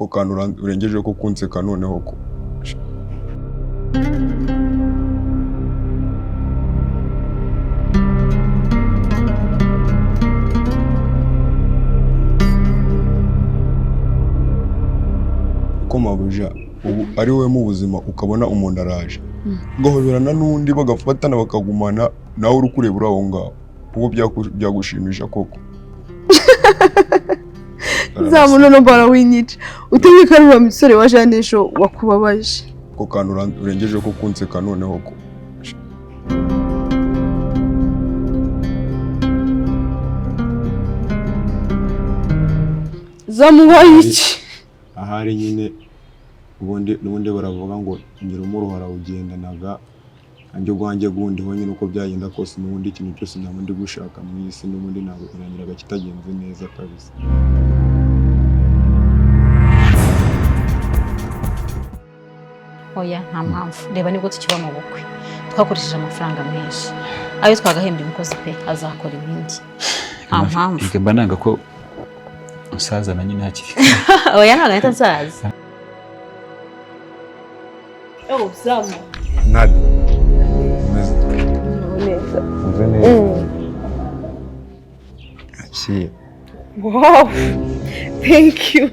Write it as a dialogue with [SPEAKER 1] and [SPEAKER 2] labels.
[SPEAKER 1] Ako kantu urengeje ko kunseka noneho ko. Ko mabuja ubu ari wowe mu buzima, ukabona umuntu araje ugahoberana n'undi, bagafatana, bakagumana, nawe uri kureba uri aho ngaho, ubwo byagushimisha koko?
[SPEAKER 2] Zamu, none mbara winyica utemye ko ari uriya musore wa Jane ejo wakubabaje.
[SPEAKER 1] Ako kantu urengeje ko kunseka noneho ko.
[SPEAKER 2] Zamubaye iki?
[SPEAKER 1] Ahari nyine ubundi n'ubundi baravuga ngo nyir'umuruho arawugendanaga. Nanjye ubwanjye gundiho nyine, uko byagenda kose, n'ubundi ikintu cyose naba ndi gushaka mu isi, n'ubundi ntabwo birangiraga kitagenze neza kabisa.
[SPEAKER 3] Oya, nta mpamvu. Reba, nibwo tukiba mu bukwe, twakoresheje amafaranga menshi, ayo twagahembye umukozi pe azakora ibindi. Nta mpamvu.
[SPEAKER 4] Reka, mba nanga ko unsazana nyine hakiri kare.
[SPEAKER 3] Oya, ntabwo ahita nsaza.
[SPEAKER 2] Oh, Zamu.
[SPEAKER 1] Nadi. Umeze
[SPEAKER 2] Neza.
[SPEAKER 1] Umeze neza. Akira.
[SPEAKER 2] Wow, thank you.